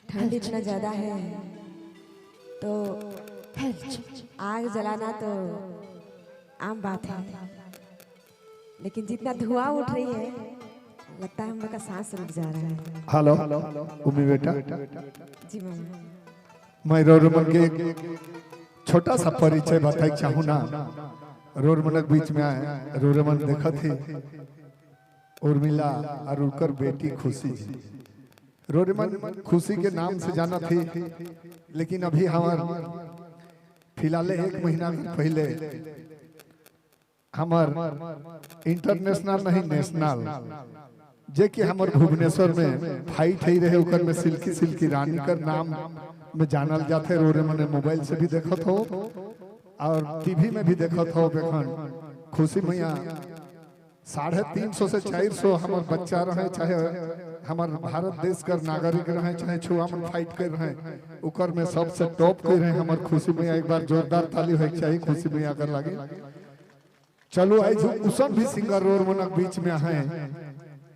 ठंड इतना ज़्यादा है तो आग जलाना तो आम बात है, लेकिन जितना धुआं उठ रही है लगता है हम लोग का सांस रुक जा रहा है। हेलो उमी बेटा। जी मामा। मैं रोरमन के एक छोटा सा परिचय बताए चाहूँ ना। रोरमनक बीच में आए रोरमन देखा थी उर्मिला और उनकर बेटी खुशी जी। रोरमन खुशी के नाम से जाना थी, लेकिन अभी हमार फिलहाल एक महीना पहले हमार इंटरनेशनल नहीं नेशनल जे कि हमार भुवनेश्वर में फाइट ही रहे उकर में सिल्की सिल्की रानी कर नाम में जानल जाते। रोरे मने मोबाइल से भी देखत हो और टीवी में भी देखत हो। बेखन खुशी मैया 350 से 400 हमार बच्चा रहे, चाहे हमार भारत देश कर नागरिक रहे, चाहे छुआ मन फाइट कर रहे, उकर में सबसे टॉप कर रहे हमार खुशी मैया। एक बार जोरदार ताली हो चाहिए खुशी मैया कर लगे। चलो आई उसन भी सिंगर रोर मनक बीच में है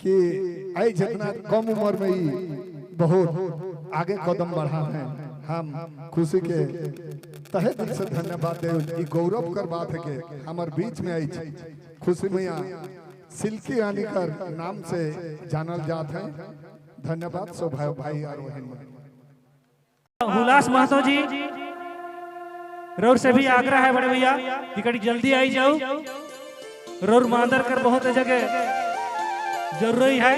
कि आई जितना कम उम्र में ही बहुत आगे कदम बढ़ा है। हम खुशी के तहे दिल से धन्यवाद दे। गौरव कर बात है कि हमार बीच में आई खुशी मैया सिल्की रानी कर नाम से जानल जात है। धन्यवाद सो भाई भाई और बहन। हुलास महतो जी रोर से भी आग्रह है बड़े भैया कि कड़ी जल्दी आई जाओ। रोर मांदर कर बहुत जगह जरूरी है,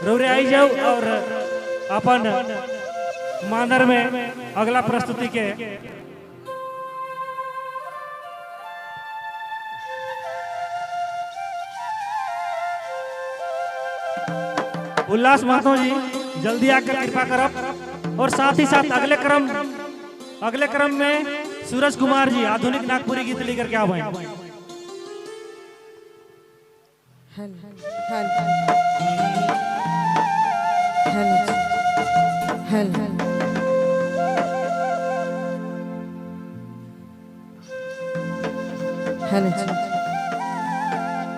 रोरे आई जाओ और अपन मांदर में अगला प्रस्तुति के उल्लास महतो जी जल्दी आकर कृपा करब। और साथ ही साथ अगले क्रम में सूरज कुमार जी आधुनिक नागपुरी गीत लेकर के आवे। Hello hello hello hello hello जी।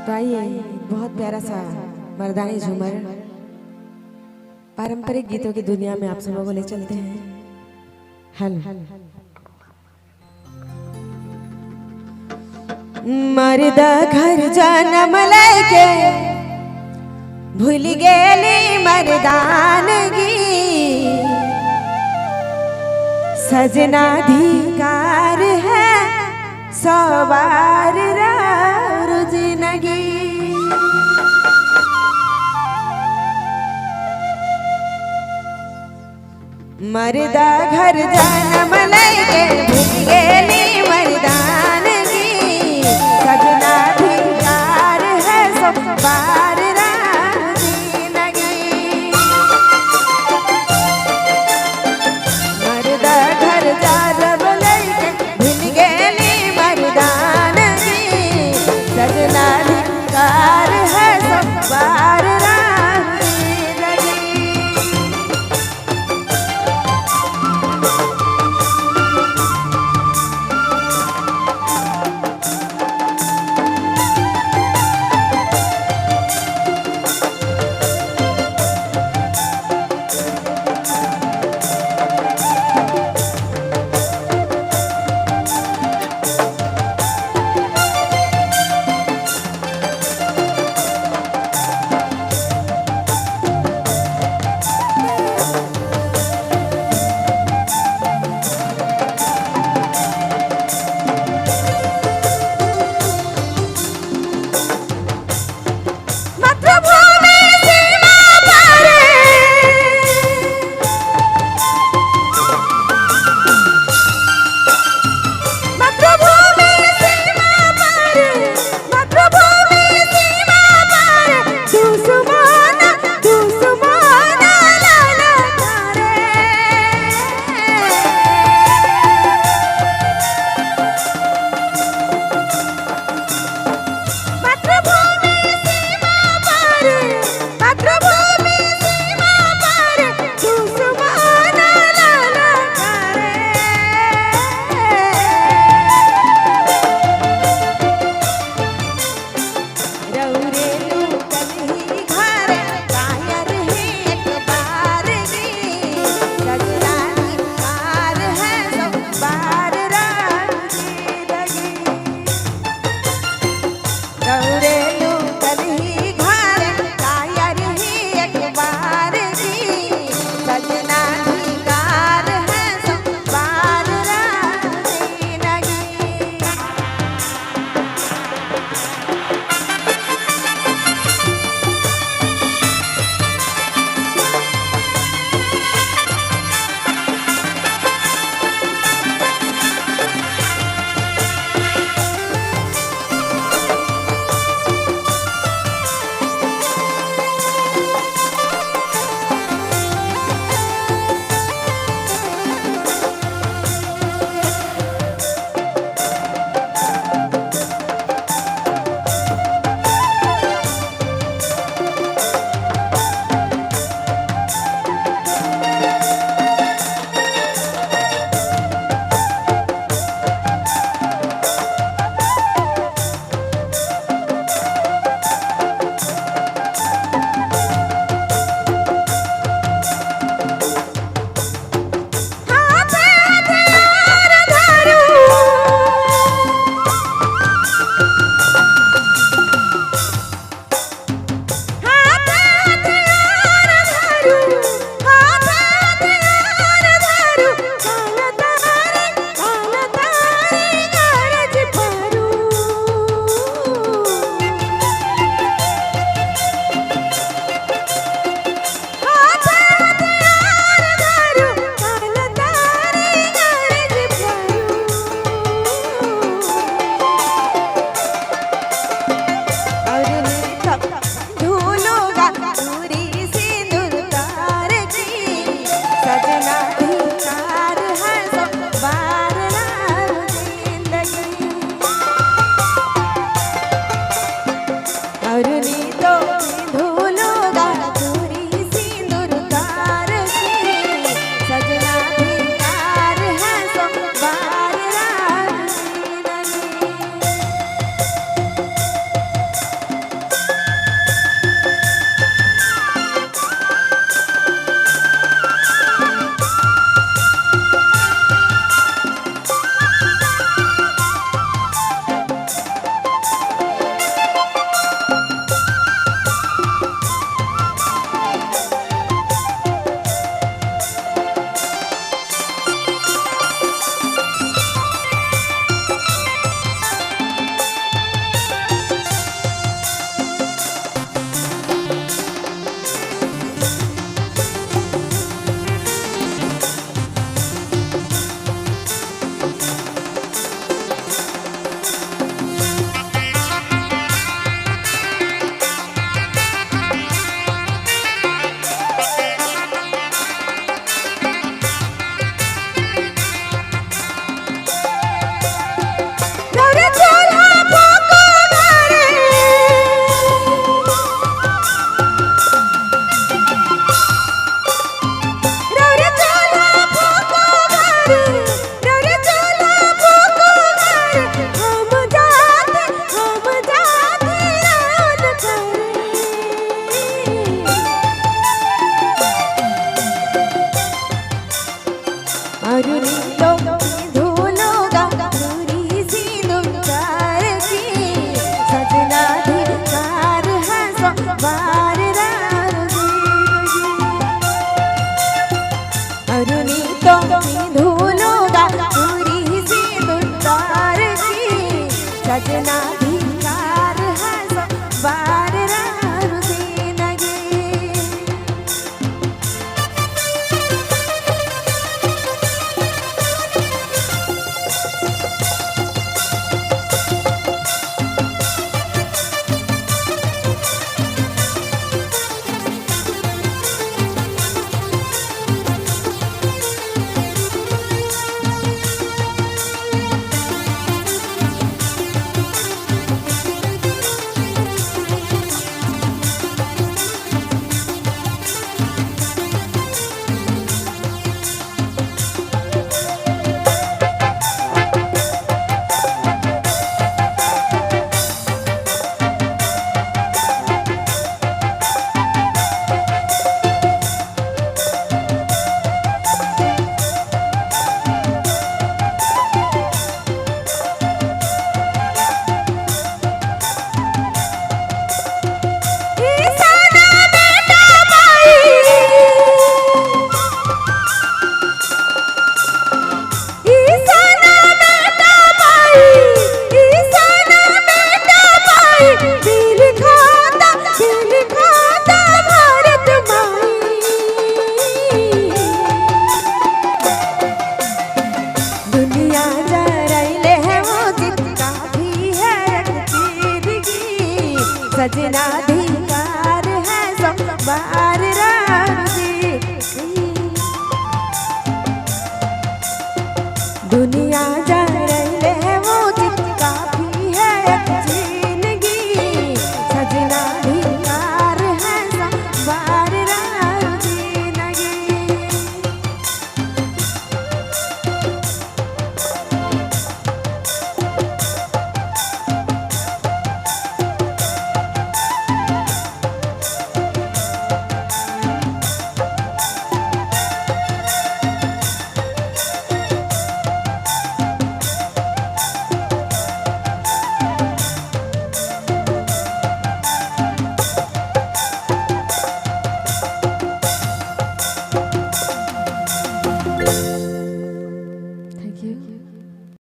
तो आइए बहुत प्यारा सा मर्दानी झूमर पारंपरिक गीतों की दुनिया में आप सबों को ले चलते हैं। हेलो मर्दा घर जन्म लेके भूल गेली मर्दानगी, सजना अधिकार है सवार जिंदगी। मर्दा घर जन्म लेके भूल गेली